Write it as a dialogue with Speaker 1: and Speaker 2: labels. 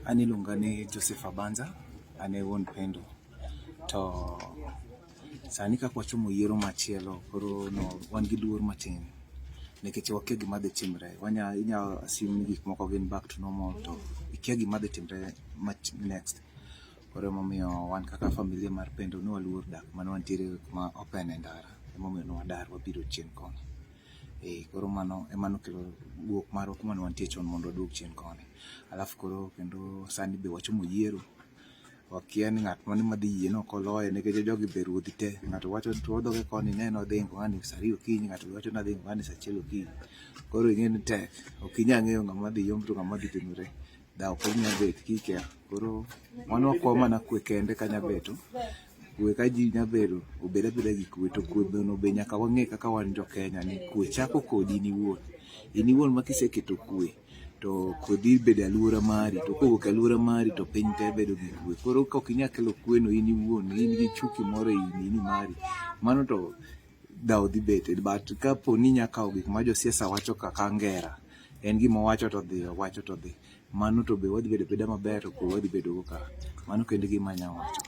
Speaker 1: An iluonga ni Joseph Abanza, an e wuon Pendo. To sani kaka wachomo yiero machielo koro no wan gi luor matin nikech wakia gima dhi timre. Wanya inya assume ni gik moko gin back to normal to ikia gima dhi timre next. Koro emomiyo wan kaka familia mar Pendo ne waluor dak mane wantiere kuma open e ndara. Emomiyo ne wadar wabiro chien koni. Eh, koro mano ema nokelo wuok marwa kuma ne wantie chon mondo waduog chien koni. Alafu koro kendo sani be wachomo yiero. Wakia ni ng'at mane madhi yie ni ok oloye nikech jogi be ruodhi te. Ng'ato wacho tuo dhoge koni ne nodhi ng'ani saa ariyo okinyi, ng'ato wacho ni adhi ng'ani saa achiel okinyi. Koro ing'e ni tek. Ok inyal ng'eyo ng'ama dhi yombo to ng'ama dhi timore. Dhawo ok nyal bet kikia. Koro wan wakwayo mana kwe kende ka nya beto. Kwe ka ji nya bedo, obed abeda gi kwe to kwe no be nyaka wang'e kaka wan jo Kenya ni kwe chako kodi in iwuon. In iwuon ma kiseketo kwe to kwe dhi bedo e aluora mari to kowuok e aluora mari to piny te bedo gi kwe. Koro ka ok inyal kelo kwe no in iwuon, in gi chuki moro e nini mari, mano to dhawo dhi bete. But kapo ni inya kawo gik ma josiasa wacho kaka ngera, en gima owacho to odhi, owacho to odhi. Mano to be wadhi bedo abeda maber to kwe wadhi bedo go ka. Mano kende e gima anya wacho.